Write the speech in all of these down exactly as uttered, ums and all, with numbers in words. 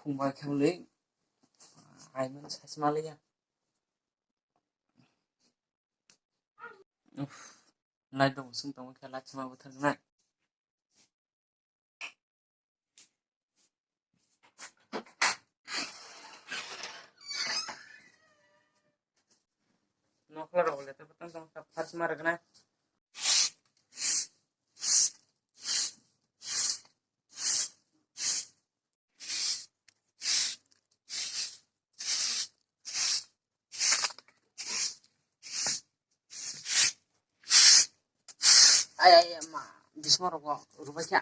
Bai khe le. Ai man sai ma le ya. Uff. Lai do sung tong khe lai ma buthar na. Nokla rok le to tang tang first ma rwgna. Ai, ai, ai, ma, bisma rogo rubai kha.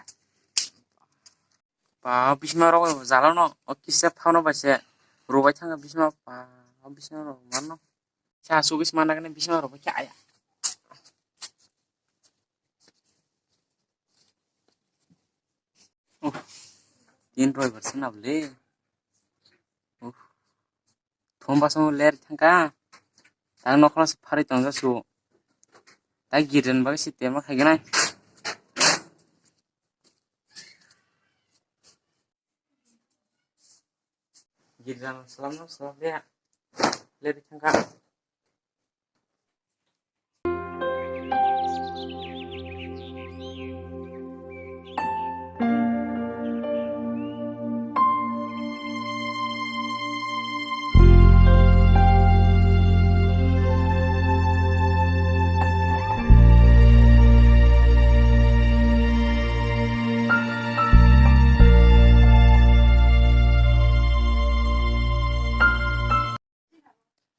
Pa, bisma rogo jalo no, o kisa phano bai se rubai thanga bisma, pa, o bisma rogo manno. Sa su bisma nagane bisma rogo kha aya. Oh, tin roi bar suna bole. Oh. Thum basong ler thangka. Tang nokla se phari tongja su. Tai giren bagwi se tema khaiganai. Giren salam no salam ya. Ler thangka.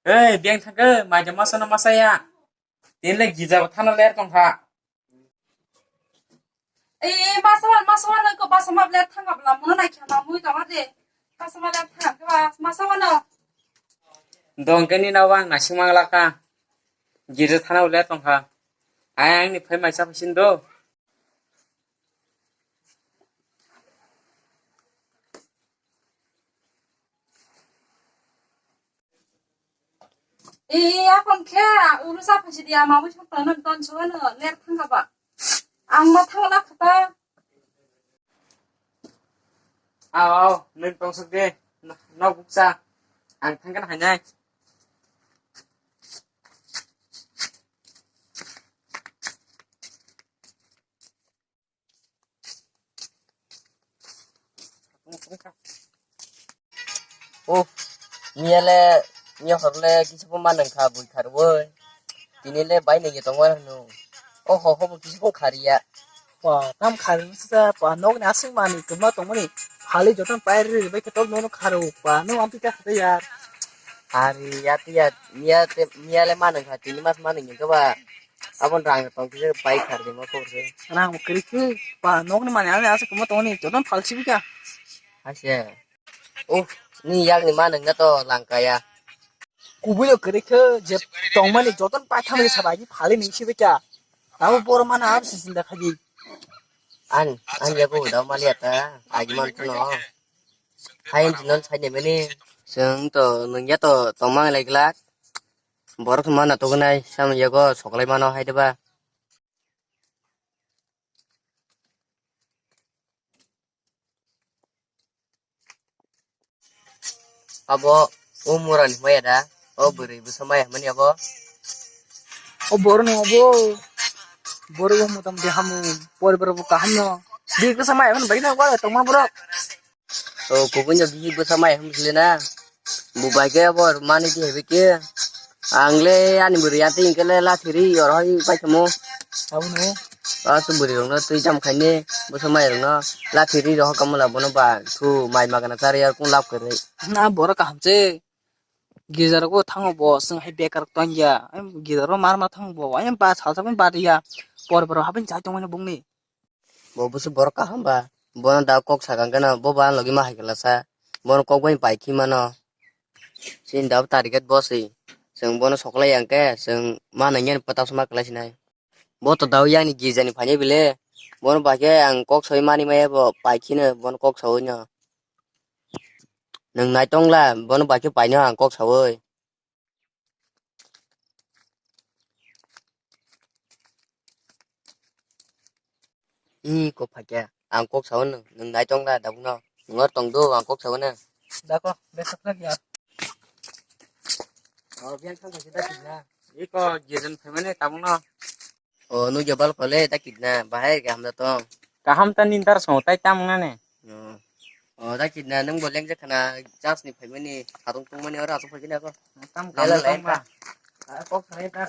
Ei, beng thangkhe, maida masa na masa ya? Tinle gija bo thana ler tongkha. Ei, ei, masa wan, masa wan, ko masa ma ler thangkha bla, muno nai khama mui tongma de. Masa ma ler thangkha ba, masa wan no. Dongkhe ni na wang nasing mang lakha. Gija thana ler tongkha. Ai, ang ni phai maisa phasin do. Ee, akon khe uru sa phaisi dia, mamui sa tano don so no ler thangkha ba. Ang ma thangla khata. Aw, aw, nwng tongsok de, nok bukcha. Ang thangkha hainai. Oh, miya le, miya hor le kisa bo ma nang kha bui kharwi. Tini le bai nang ye tongma hwno. Oh ho ho bo kisa bo khariya. Pa, tam khari sa pa, nok ni aswk mani kwma tongmani. Hali joton pai ri bai khe tok nono kharo pa, no ampi ka khata yar. Hari ya ti ya, miya te, miya le ma nang kha, tini mas ma nang ye khe ba. Abon rang tong khe pai khar de ma khor se. Rang bo kwrwi khe pa, nok ni mani ani asa kwma tong ni joton phal sibi kha. Ase. Oh, ni yak ni ma nang na to lang kaya. Kubui lo kwrwi khe je tong mani joton pai thang ni sabai phal ni sibi kha. Abo bor mana ab si sinda khaji. An, an ya ko da mali ata, agi man to no. Hai non sai ne mani. Seng to nung ya to tong mang lai glak. Borok ma na to gnai, sam yago soklai mano hai de ba. Abo o mura ni maya da, o bwrwi bwsa maya hwnmani abo. O borok no abo, borok bo motamoti hamu, poribar bo kaham no. Bwrwi bwsa maya hwn bai no, wa tongma borok. O kubun jo bihik bwsa maya hwn bwsle na. Bo bai khe abo mani di hebe khe. Ang le ani bwrwi ya tei hwnkhe le lathi ri oro hai pai thamo. Abo no. Asu bwrwi rok no twi cham khaini bwsa mai rok no lathi ri rok kamo la bono ba thu mai magana chari ar kung lab kwrwi. Na borok kaham se. Girja rok bo thango bo swng hai bekar tong ya. Girja rok mar mar thango bo. Ayang ba sal sal bari ya. Por por habin chai tong mani bungni. Bo busu borok kaham ba, bono da kok sakang gana, bo ba logi ma hai kala sa, bono kok bai pai khi mano. Chini da target bo si, chwng bono soklai yang khe, chwng ma nang yani pata ma kwlai sinai. Bo to da yani girja ni phai bile, bono ba khe ang kok soi mani maya bo pai khino, bono kok saui no. Nwng nai tong la, bono ba khe pai no ang kok saui. Ih, kok phaikya. Ang kok sao nwng, nwng nai tong da dabuk no. Nwng or tong do, ang kok sao nwng. Dako, besok lagi ya. Oh, biang thang kasi daki na. Iko giren family tabung no. Oh, nu jabal pale daki na, bahai ga hamda tong. Kaham ta nintar so tai tam na ne. Oh. Oh, daki na nung boleng je khana chance ni family harung tung mani ora asuk family ako. Tam Lala kam lain ba. Ah, kok kare ta.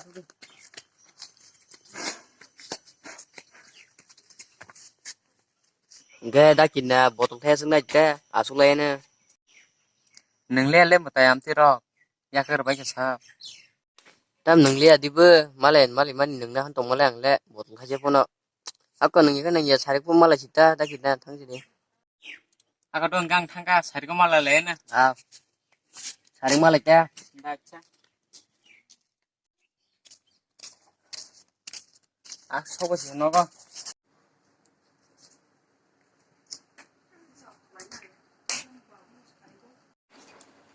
Hwnkhe da kinna botol thaya swk nai khe aswk lai nw. Nwng le le mwtai amtwi rok yakhe rwbai khe sa. Tam nwng le adibo malai malai mani nwng na han tong malai ang le botol khaisa phano. Ako nwng yakhe nwng ya sarik bo malai sita da kinna thang sini. Ako to hwnkhe ang thangkha sarik bo malai lai nw. Ah. Sarik malai ta. Acha. Ah, sobo se nogo.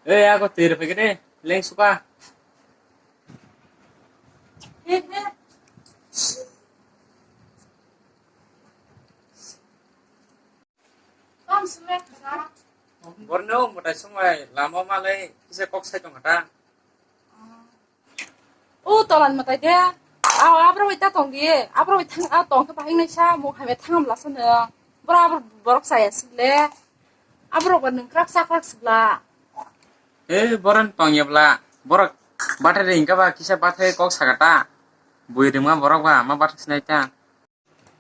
Eh, ako twi rw phaikhe de, leng suka. Borno mwtai songbai lama malai kisa kok sai tong kha ta. O tolan mwtai de. Aw, abrok bai ta tong di. Abrok bai thang, a tong khe bahai nai sa, mung hamya thang amla sa nw. Bora abro borok chaya sile. Abrok ba nung krak sa krak sibla. Eh, boran tong yabla. Borok bathai de hingka ba kisa bathai kok sakata. Bui rima borok ba ma bathai sinai ta.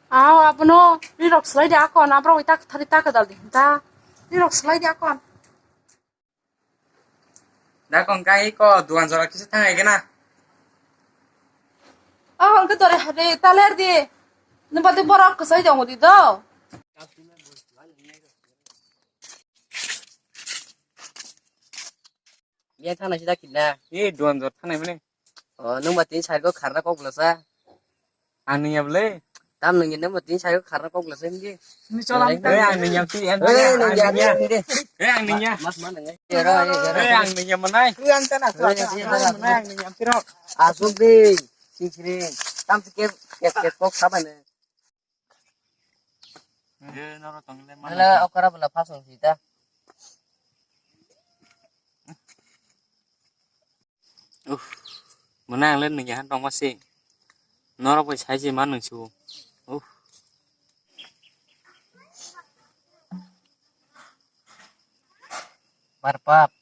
Aw, abono rirok slai di akon, aborok ita kwthari ta kwdal di hinta. Rirok slai di akon. Da kong kai ko duan jora kisa thang ai gena. Akon ke dore hade ta ler di. Nubati borok kwsai jong di do. Biya thana sida kinna. E duan jor thanai mane. O nung ba tin side ko kharna kok bwlasa. Ang nung ya bwle. Tam nung nung ba tin side ko kharna kok bwlasa hindi. Ni chola. Eh, ang nung ya ti, ang nung ya. Eh, ang nung ya. Mas man nung. Ero, ero. Eh, ang nung ya manai. Ang tana. Manai ang nung ya tiro. Asuk di. Sing sing. Tam sikir. Kes kes kok sabane. Eh, noro tong le mana. Nala okra bela phasong sita. Uff, mwnang le nungya han tongma se. Norok bai sai se ma nung su. Uff. Mar pap.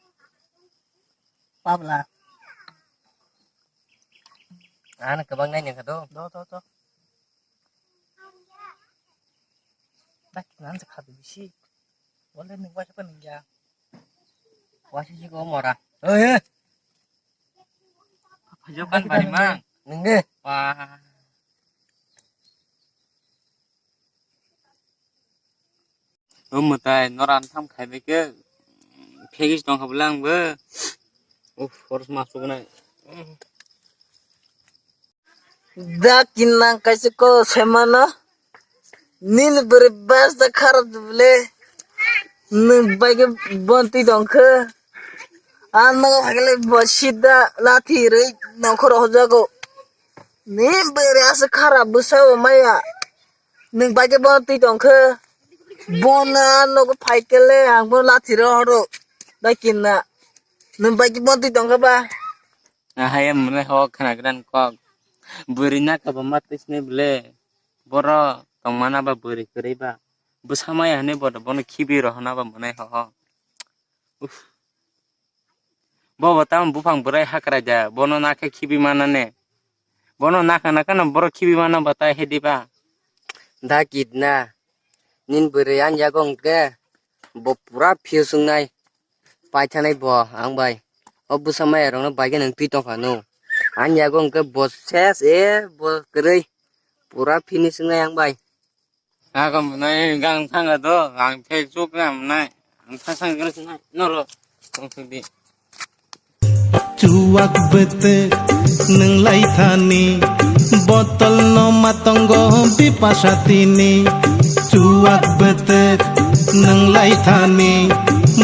Pap la. Ano kwbang nai nang kha do. Do, do, do. Dak nan se kha do bisi. Wala nung waisa pa nung ya. Waisa si ko mora. Oi, eh. Phajo kan bari mang. Nung de. Wah. O mwtai, nora tham khai bai khe, phegis tong kha bwle ang bo. Uff, horos ma sugnai. Da kinang kaisa ko semano. Nini bwrwi basta kharap bwle. Nwng bai khe bontwi tong khe. Ang nogo phai khe bo sida lathi rwi nongkhor hojago. Ni bwrwi asa kharap bwsa bo maya. Nwng bai khe bono twi tong khe, bono a nogo phai khe le ang bono lathi rw horo. Bai kinna. Nwng bai khe bono twi tong khe ba? Ahai, mwnai ho khna gran kok. Bwrwi na kha ba ma twi sini bwle. Boro tong mana ba bwrwi kwrwi ba. Bwsa maya hwnwi bodo bono khibi rw hona ba mwnai ho ho. Uff. Bo bo tamo buphang bwrai hakrai da, bono nakhe khibi manane. Bono nakha nakha no borok khibi mano bo tai hedi ba. Da kit na, nin bwrwi ani yago hwnkhe bo pura phiyok swngnai, paithanai bo ang bai. O bwsa maya rokno bai khe nwng twi tongkha nw. Ani yago hwnkhe bo ses e bo kwrwi pura finish wngnai ang bai. Ako mwnai gang thanga do, ang phek chuk na mwnai. Ang thasang gres na, noro tong sidi. Chuwak bwtwk nwng lai thani, botol no ma tongo bipasa tini. Chuwak bwtwk nwng lai thani,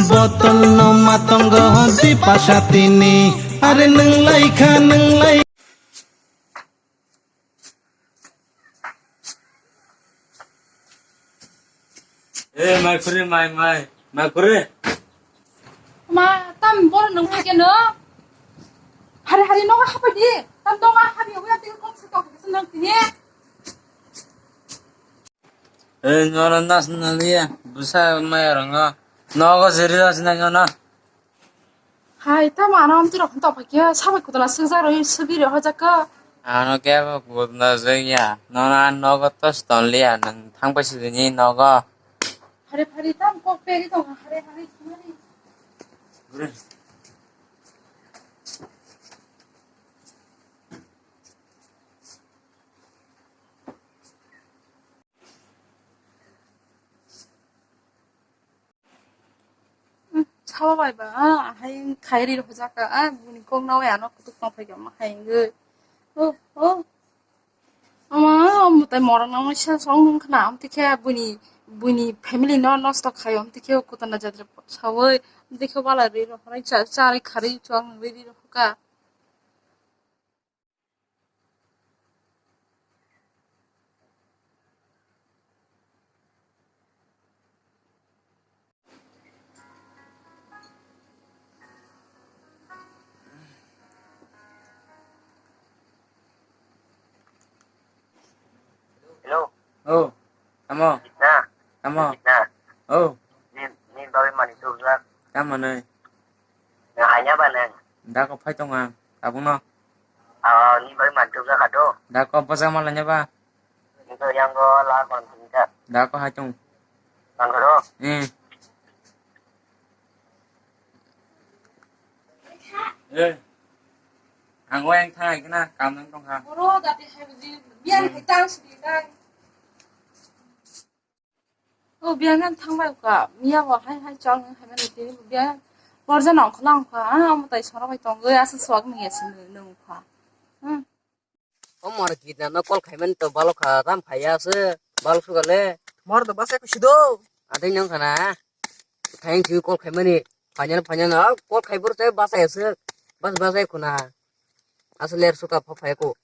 botol no ma tongo bipasa tini. Are nwng lai kha, nwng lai. Eh, mai khuri, mai, mai, mai khuri. Ma, tam bor nung phai keno. Hari hari nogo hapai di. Tam nogo hapai oya tini kok se tok se nang tini. Eh, noro nas na liya. Busa maya rongo. Nogo seri ras na nyono. Hai, tam ano amti rok tok phai khe sabai kutula sukjak roi sugi roi hojak ko. Ano kebo kutula sugya. Nono an nogo tos ton liya. Nang thang pai sini nogo. Hari hari tam kok peri tong hari hari. Sawa bai ba, ah, hai khai ri rok jak ka, ah, buni kok na wai ano kutuk tong phai ka ma hai ngoi. Oh, oh. Ama, omo tai morok nang sa song nung khna, amtwi khe buni, buni family no nosto khai, amtwi khe kutana jatra sawi, amtwi khe bala ri rok hai cha, cha ri khari chuang ri ri rok ka. Hello. Oh, tamo. Sita. Tamo. Sita. Oh. Ni, ni bagwi mani tubjak. Tamo nai. Nang hanya ba nang. Da ko phai tong ang. Tabuk no. Ah, ni bagwi mani tubjak kha do. Da ko bwsa ma lanya ba. Ni to yang go la kon sita. Da ko hai tong. Ang go do. Eh. Eh. Ang weng thang ai kena kam nang tong kha. Boro dati hai buji biang hai tang sidi tang. Oh, biang nang thang bai ka. Mia bo hai hai chong hai mani tini biang. Borja nong khlang kha. Ah, amo tai soro bai tong goi asa suak ni asa nung kha. Hmm. O mor git na no call khai mani to balo kha ram phai ya se. Balo suka le. Mor do basa kusi do. Adai nang khana. Thank you call khai mani. Phanya phanya na call khai bor te basa ya se. Bas basa khuna. Asle er suka pha phai ko.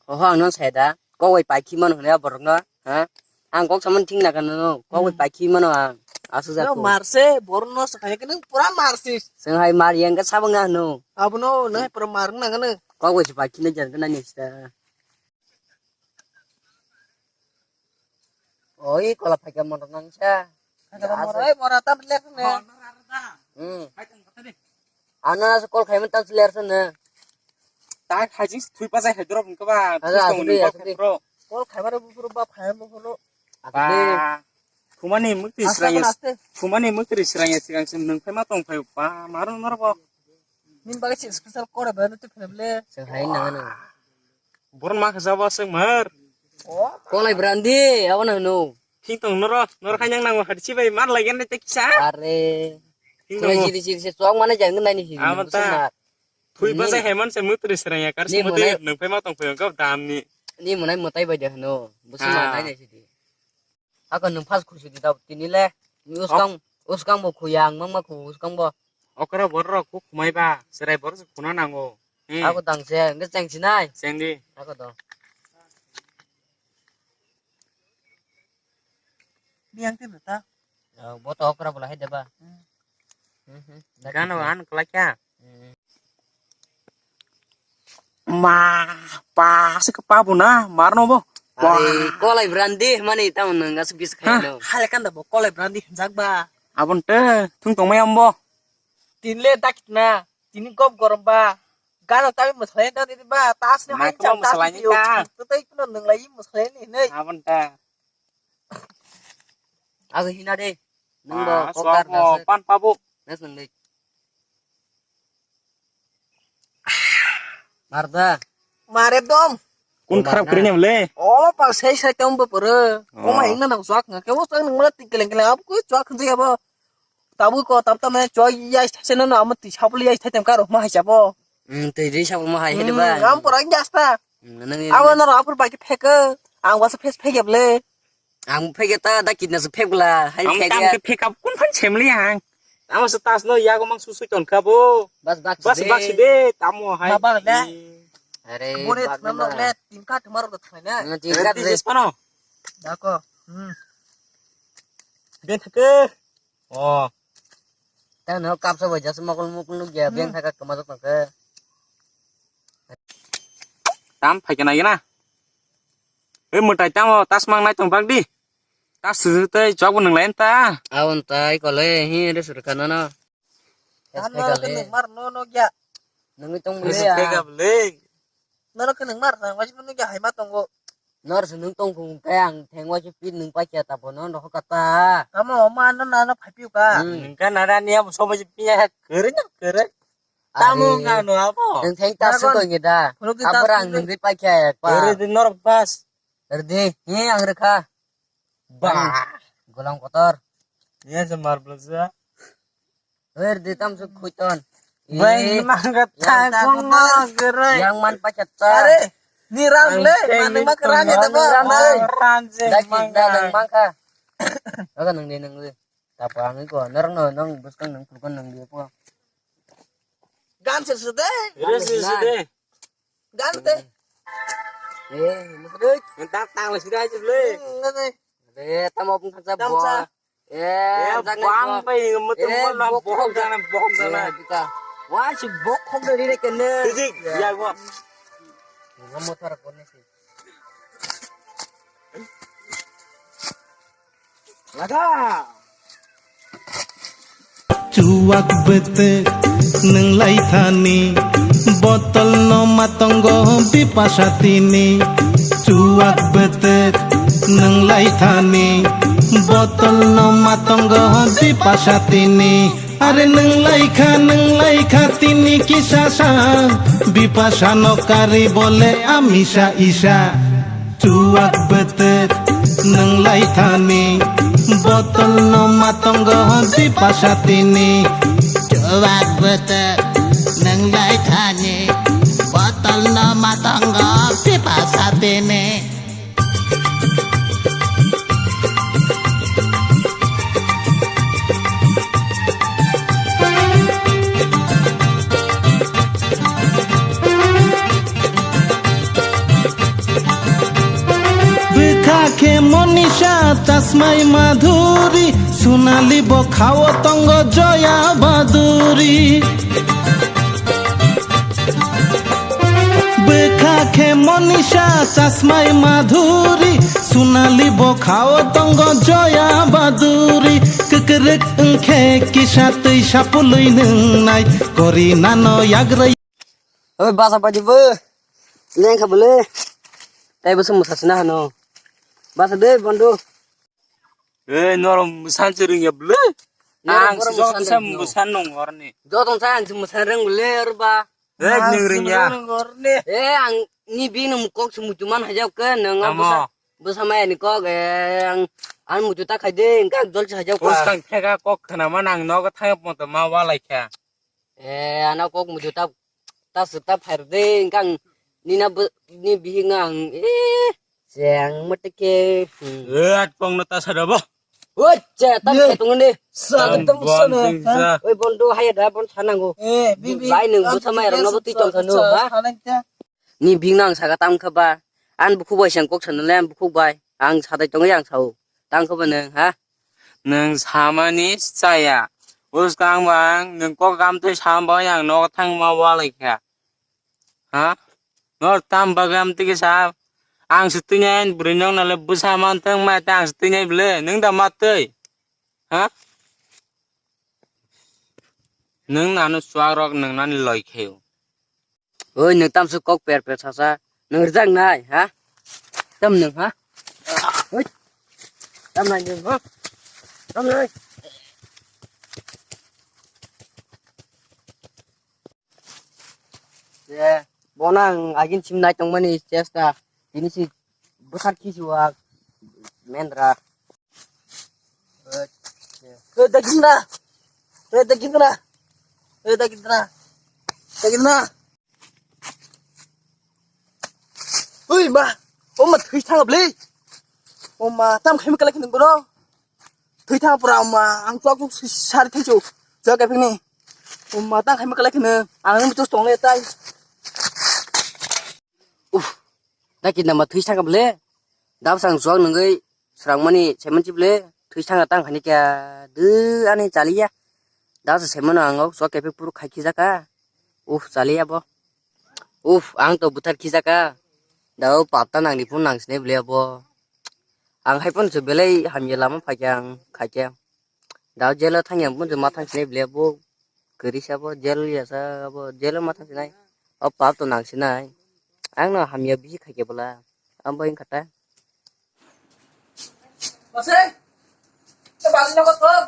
Oho ang no sai da. Kok bai pai khi mano hwnwi a borok no. Ha? Ang kok samani thik na kano no. Kok bai pai khi mano ang. Asu ja. No ko. Marse, borok no sa khai khe nang pura marse. Seng hai mar yang ka sabang na no. Abono no pura mar na kano. Kok bai pai khi na jan ka na ni sta. Oi, kola phaikha motor nang sa. Mora, mora, tam lek ne. Hmm. Ano na call khai man tam ler sa ne. Ta haji thui pa jai hai drop ka ba. Ada, ada, ada. Call khai mare bufuru ba khai bufuru. Ba. Thumani mukti srang. Thumani mukti srang ya sigang sim nung phai ma tong phai ba. Maro maro ba. Min bagwi se special kore ba nutu phene ble. Seng hai nang nang. Boron ma khaja ba seng mar. Kolai brandi, abo nang no. Thing tong noro, noro khai nang nang hadi si bai mar lai gen te kisa. Are. Thing tong. Jiri jiri se chok mane jang nai ni hi. Ama ta. Thui ba sai hai man se mutri serang ya kar se mutri nang phai ma tong phai gap dam ni. Ni munai mutai bai de no. Busu ma nai nai si di. Ako nwng phas khusi di tau tini le. Ni uskang, uskang bo khuya ang mangma khu uskang bo. Okra borok khu khumai ba, serai borok se khuna nango. Hmm. Ako tang se, nge cheng sinai. Cheng di. Ako to. Biang te beta. Oh, bo to okra bola hai deba. Hmm. Hmm, hmm. Gano an kala kya? Hmm. Ma, pa, se ka pa bo na, mar no bo. Ari, kolai brandi, mani tamo nang asu bis khai no. Hale kanda bo, kolai brandi, jak ba. Abon te, thung tong mai ambo. Tin le dakit na, tini gop gorom ba. Gano tabi masalai na di ba, tas ne hai cham tas di yo. Tutai kuno nang lai masalai ni nei. Abon ta. Aga hina de. Nang bo kokar na pan pabu. Nas nang de. Marda. Mare dom. Kun kharap kri nyam le. O pa sei sei tom bo poro. Koma hingna nang suak nga. Kebo suak nang mala tik keleng keleng. Ab ku suak khun jaya bo. Tabu ko tam tam ne choi ya se no no am ti sapli ya tem karo ma hai sabo. Hmm, tei ri sabo ma hai hele ba. Ngam pora ngi asta. Hmm, nang ini. Awa noro apur bagi pheke. Ang wasa phes pheke ble. Ang pheke ta da kidna su phek bla. Hai pheke. Ang tam ke phek up kun phan chemli ang. Ang sa tas no ya go mang su su ton kha bo. Bas bak. Bas bak de tamo hai. Ma bak le. Are. Bore nam lok le tin ka thumar ko thai na. Tin ka de. Pano. Da ko. Hmm. Den ke. Oh. Yang no kapsa bai jas mokol mokol nuk ya, hmm, beng thaka kama jok tangke. Tam phai kana gina. Hei, mwtai tamo, tasmang nai tong bak di. Tas sujui tei chok bo nung lai ta. Awon tai kole, hi re sur kana no. Tam no ke nung mar no no ya. Nung tong bele ya. Ke ga bele. No no ke nung mar na, wajib no ya hai ma tongo. Nor se nung tong kung kaya ang theng wajib pit nung pai kya ta bono no ka ta. Tamo ma no na no phai piu ka. Hmm. Nung ka na ra ni am so wajib piya kere na kere. Tamo nga no abo. Nung theng ta se to ngi da. Abrang nung ri pai kya pa. Kere di nor pas. Rdi, hi ang rwkha. Bah. Golang kotor. Iya se marbla sa. Rdi tam suk khuiton. Bai mangga thang kong ma gerai. Yang man paket ta. Are, ni ram le, man ma kerang itu ko. Ram se mangga. Daki da nang mangka. Aga nang ni nang le. Tapa ang ko, nang no nang buskang nang pulkon nang dia po. Gan sir sir de. Gan sir sir de. Gan te. Eh, musrik. Ngentak tang le sida aja le. Ngene. Eh, tamo pun kerja buah. Eh, bang pai ngemet ngemet na bohok jana bohok jana. Kita. Wah, si bohok dari kene. Sijik, ya gua. Ngemet har kone sih. Laga. Chuwak bwtwk nwng lai thani, botol no ma tongo bipasa tini. Chuwak bwtwk nwng lai thani, botol no ma tongo bipasa tini. Are nwng lai kha, nwng lai kha tini kisa sa, bipasa no kari bole amisa isa. Chuwak bwtwk nwng lai thani, botol no ma tongo bipasa tini. Chuwak bwtwk nwng lai thani, botol no ma tongo bipasa tini. Bwkha khe Monisha, Chasmai Madhuri, Sunali bokha o tongo Joya Baduri. Bwkha khe Monisha, Chasmai Madhuri, Sunali bokha o tongo Joya Baduri. Kwkwrwk wngkhe kisa twi sapulwi nwngnai, Korina no yagrwi. Oi, basa pai di bo. Leng kha bole. Tai bo se mwsa sina hano. Basa de bondo. Ei, norok mwsan se rwngya bole. Ang se joto se mwsan nung orni. Joto se ang se mwsan rwng bole orba. Ei, nung rwngya. Ei, ang ni bini kok se muitu man hajak ke nung bwsa maya ni kok, eh, ang, ang muitu ta khai de, engka jol se hajak ka. Kok khana ma nang nogo thang pon to ma walai kha. Eh, ano kok muitu ta, ta su ta phai de, engka ni na ni bihing ang, eh, seng mate ke. Eh, at pong no ta sa da bo. Oi, che, tam khe tong ni. Sa, tam sa na. Oi, bondo hai da, bon sa nango. Eh, bibi. Bai nung bwsa maya rok no bo twi tong sa no, ha? Ni bihing no ang saka tam kha ba. Ang bukhuk bai se ang kok sana le ang bukhuk bai. Ang satai tongwi ang sao. Tang kha ba nwng, ha? Nwng samani chaya. Bwskang bang nwng kok kam twi sam bai ang nogo thang ma walai kha. Ha? Nor tam bagwi am twi sa. Ang se twi nai bwrwi nok nale bwsa man thang mai ta ang se twi nai bwle. Nwng da ma twi. Ha? Nwng nano chuak rok nwng nani loi khaio. Oi, nwng tamsuk kok per per sasa. Nwng rijak nai, ha? Tam nwng, ha? Oi. Tam nai nwng, ha? Tam nai. Ye, bono ang agin sim nai tongmani chesta. Tini si bwsar khisi wak mendra. Hei, daging na. Hei, daging na. Hei, daging na. Daging na. Ui, ma. O ma, thwi thang bli. O ma, tam khaima kalai khini bono. Thwi thang pura o ma, ang chok chok sari thai chu. Chok ephini. O ma, tam khaima kalai khini. Ang ni tus tong le tai. Uf. Da kidnap ma thwi thang bli. Dab sang chuak nungwi srangmani saimanchi ble thwi thanga tang phani kya de ani chaliya. Da se semano ang o sok kepek puru khai khijaka. Uf, chali abo. Uf, ang to buthar khijaka. Da o pap ta nangni phun nang sinai bwle abo. Ang hai phun se belai hamya lama phaikya ang khaikya. Da o jail o thangya phun se ma thang sinai bwle abo. Kwrwi se abo jail ya sa abo jail o ma thang sinai. O pap to nang sinai. Ang no hamya bisi khaikya bwla. Abo wng kha ta. Bwsai, ta basi nogo thok.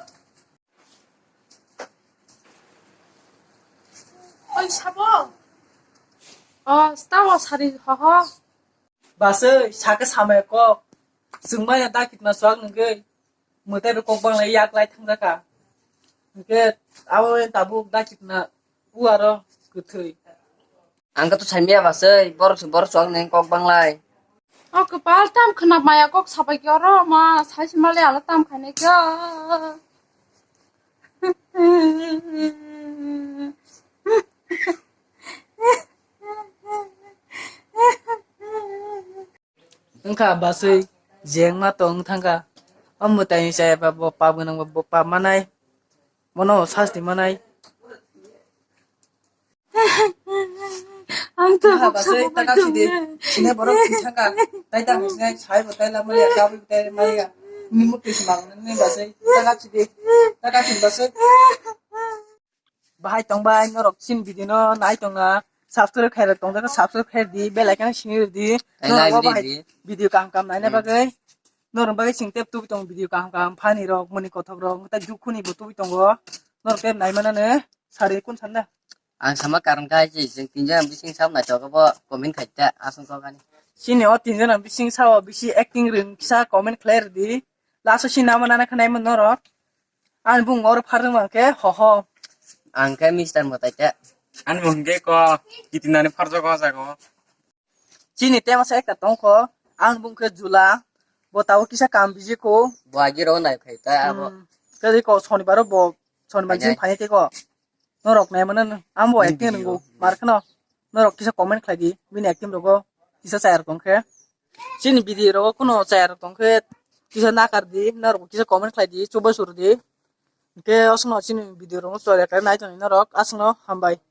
Oi, sabo. O, stawa sari hoho. Basi, sake samaya kok. Chwngmaya dakitna swk nungwi. Mwtai rok kok banglai yak lai thangjaka. Hwnkhe abo tabuk dakitna u aro kwthwi. Ang khe to saimaya basai, borok se borok chwng neng kok banglai. O kwpal tam khna maya kok sabai khe oro ma sai se mali ala tam khainai khe. Wngkha basai jengma tong thangkha. O mwtai ni chaya ba bo pap gwnang ba bo pap manai. Bono sasti manai. Ang to ha, basai, taka chidi. Sine borok thwi thangkha. Tai tang sinai sai bo tai la maya, kabui bo tai maya. Ni mukti se mang ni basai. Taka chidi. Taka chidi basai. Bahai tong bai norok sin video no nai tong na. Subscribe khairok tong jaka subscribe khair di. Bell icon sini di. Ai norok like bo di bahai di. Video kam kam naina bagwi. Norok bagwi sing tep tubi tong video kam kam funny rok mani kothok rok. Tai jukhuni bo tubi tongo. Norok tep nai mana ne. Sari kun sanda. Ang sama karon kai chi, jeng tinjon bising sam na chogo bo comment khai ta asung kok ani. Sini o tinjon bising sao bisi acting ring kisa comment khlair di. Last o sini nama nana khanai mo norok. Ani bung oro pharjak mang khe ho ho. Ang khe Mister Motai ta. Ani bung khe ko kitinani pharjak o jago. Chini tema sa ekta tongkho, ang bung khe Jula, bo tabo kisa kam biji kho. Bo agi ro nai khai ta abo. Hmm. Kadi ko Sonibar bo Sonibar jin phai te ko. Norok nai mano ang bo acting ringo mar khno. Norok kisa comment khlai di bini acting rogo kisa chayar tong khe. Chini video rogo kuno chayar tong khe kisa nakar di norok kisa comment khlai di chubai sur di. Hwnkhe osno chini video rogo chayar khe nai tong norok asno hambai.